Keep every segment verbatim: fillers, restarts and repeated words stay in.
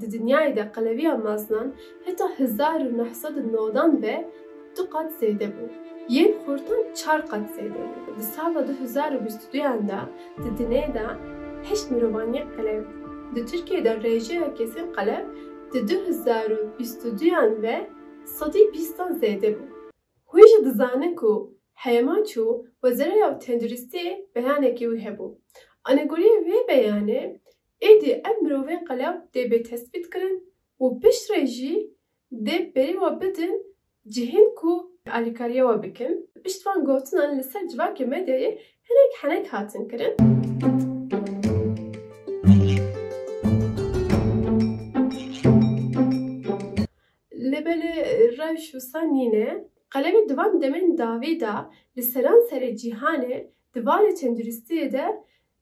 Di dinyayê de qeleviya mezinan heta hezar û neh sed û newdan ve du qat zêde bû. Yên xurtan çar qat zêde bû. Di sala du hezar û bîst û duyan de di dinê de heşt mirovan yê qelev. Di Tirkiyê de rêjeya kesên qelev di du hezar û bîst û duyan ve sedî bîstan zêde bû. Hûn jî dizanin ku heyema çû Wezareta Tenduristiyê beyanekî wî hebû. Anegoriyê vê beyanê, êdî ev mirovên qelew tê bê tespît kirin û piştre jî dê berê we bidin cihên ku alîkariya we bikin. Pişt van gotinan li ser civakê medyayê hinek henek hatin kirin. Lê belê rewş wisa nîne. Qelevî di van demên dawî de li seranserê cîhanê di warê tenduristiyê de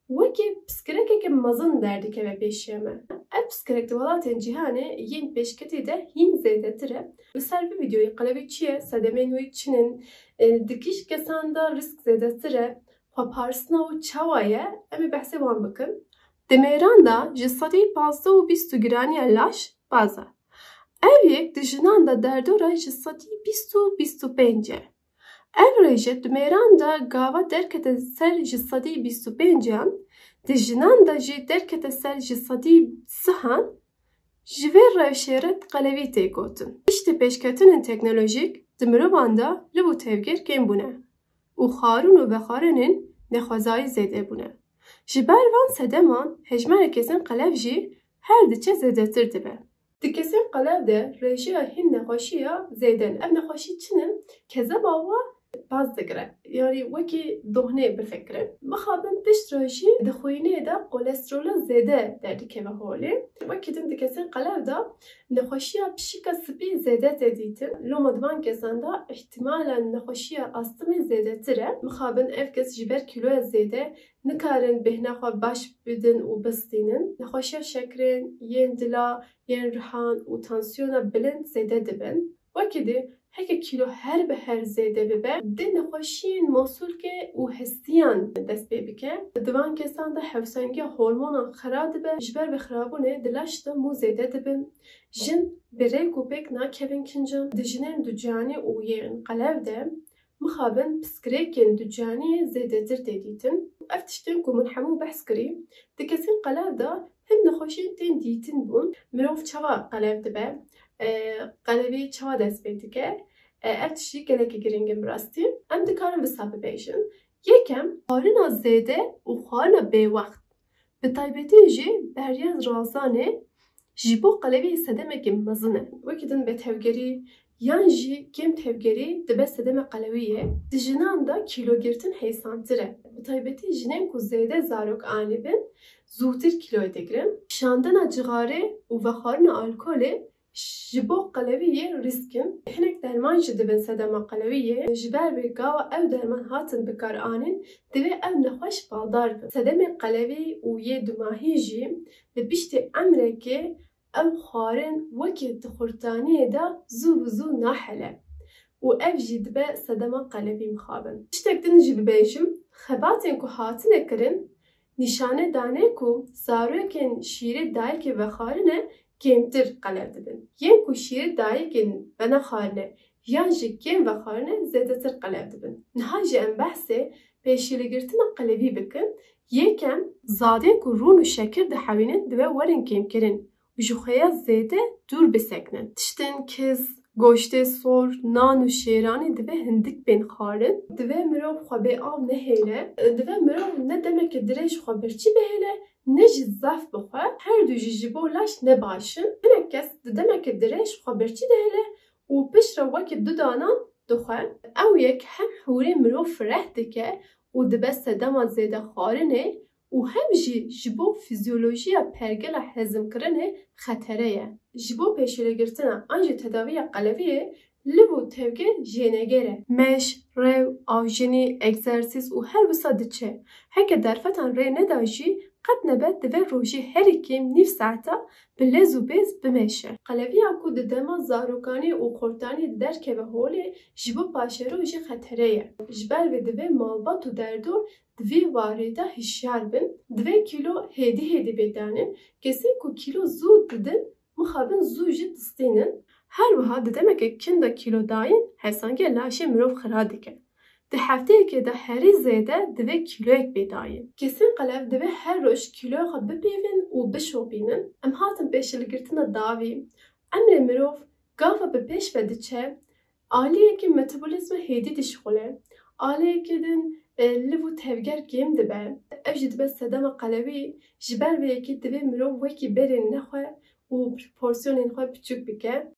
wekî piskirekeke mezin derdikeve pêşiya me. Ev piskerek di welatên cîhanê yên pêşketî de hîn zêdetir e. Li ser vî vîdyoyê qelevî çi ye, sedemên wî çi ne, e, di kîj kesan de rîsk zêdetir e, xweparstina wî çawa ye, em ê behsê wan bikin. Di mêran de ji sedî pazdeh û bîst û giraniya laş baz e. Ev yek di jinan de derdora ji sedî bîst û bîst û pênc e. Ev rêje di mêran de gava derkete ser ji sedî bîst û pêncan, di jinan de jî derkete ser ji sedî sihan, ji vê rewşê re qelevî tê gotin. Piştî pêşketinên teknolojîk di mirovan de liv û tevgêr kêm bûne û xwarin û vexwarinên nexwezayî zêde bûne. Ji ber van sedeman hejmara kesên qelev jî her diçe zêdetir dibe. Di kesên qelev de rêjeya hin nexweşiya zêde ne. Ev nexweşî çi ne? Kezeba we baz digire. Yanî wekî dohnê bifikirin. Mixabin piştre jî di xwînê de kolesterola zêde derdikeve holê. Wekî din di kesên qelev de nexweşiya pişika spî zêde tê dîtin. Loma di van kesan de îhtimala nexweşiya astimê zêdetir e. Mixabin ev kes ji ber kîloya zêde nikarin bêhna xwe baş bidin û bistînin. Nexweşiya şekerên, yên dila, yên rihan û tansiyona bilind zêde dibin. Wekî dî, heke kîlo her bi her zêde bibe, dê nexweşiyên mosûlkê û hestiyan dest pê bike. Di van kesan de hewsengiya hormonan xira dibe, ji ber vê xirabûnê di laş de mû zêde dibin. Jin bi rêk û pêk nakevin kincan. Di jinên ducanî û yên qelev de mixabin piskirekên ducaniyê zêdetir tê dîtin. Ev tiştên ku min hemû behs kirî, di kesên qelev de hin nexweşiyên tên dîtin bûn. Mirov çawa qelev dibe? E, qelevî çawa dest pê dike? E, ev tiştî gelekî giring in bi rastî. Em dikarin wisa bibêjin. Yekem, xwarina zêde û xwarina bêwext. Bi taybetî jî beriya razanê ji bo qeleviyê sedemekî mezin e. Wekî din bêtevgerî yan jî kêm tevgerî dibe sedema qelewiyê. Di jinan de kîlogirtin hêsantir e. Bi taybetî jinên ku zêde zarok anîbin, zûtir kîloyê digirin. Şandina cixarê û vexwarina alkolê ji bo qelewiyê rîsk in. Hinek derman jî dibin sedema qelewiyê. Ji ber vê gava ew derman hatin bikaranîn, divê ew nexweş baldar bin. Sedemên qelewî û yê dumahî jî li piştî emrekê ew xwarin wekî di xurtaniyê de zû bi zû nahele û ev jî dibe sedema qelewî mixabin. Tiştek din jî bibêjim, xebatên ku hatine kirin, nîşane dane ku zarokên şîrê dayikê vexwarine kêmtir qelev dibin. Yên ku şîrê dayikên venexwarine yan jî kêm vexwarine zêdetir qelev dibin. Niha jî em behsê pêşîligirtina qelevî bikin. Yekem, zadên ku rûn û şekir dihewînin divê werin kêmkirin û ji xwe ya zêde dûr bisekinin. Tiştên kiz, goştê sor, nan û şêranî divê hindik bên xwarin. Divê mirov xwe bê av nehêle. Divê mirov ne demeke dirêj xwe birçî bihêle, ne jî zaf bixwe. Her du jî ji bo laş ne baş in. Hinek kes di demeke dirêj xwe birçî dihêle û piştre wekî dudanan dixwe. Ew yek hem hûrê mirov fireh dike û dibe sedema zêde xwarinê û hem jî ji bo fizyolojiya pergela hezimkirinê xetere ye. Ji bo pêşîlegirtina an jî tedaviya qeleviyê liv û tevger jêneger e. Meş, rew, avjenî, egzersîz û her wisa diçe. Heke derfetan rê neda jî qet nebe divê rojê herî kêm nîv saeta bi lez û bêz bimeşe. Qeleviya ku di dema zarokanî û xortanî derkeve holê ji bo paşeroyê jî xetere ye. Ji ber vê divê malbat û derdor di vê warê de hişyar bin. Divê kîlo hêdî hêdî bê danîn. Kesên ku kîlo zû didin, Mixabin zû jî distînin. Her wiha di demeke kin de kîlo dayîn hevsangiya laşê mirov xira dike. Di hefteyekê de herî zêde divê kîloyek bê dayîn. Kesên qelev divê her roj kîloya xwe bipîvin û bişopînin. Em hatin pêşilgirtina dawî. Emrê mirov gava bi pêş ve diçe, aliyekî metabolîzma hêdî dişixule, aliyekî din, e, liv û tevger kêm dibe. Ev jî dibe sedema qelewî, ji ber vê yekê divê mirov wekî berê nexwe û porsiyonên xwe biçûk bike.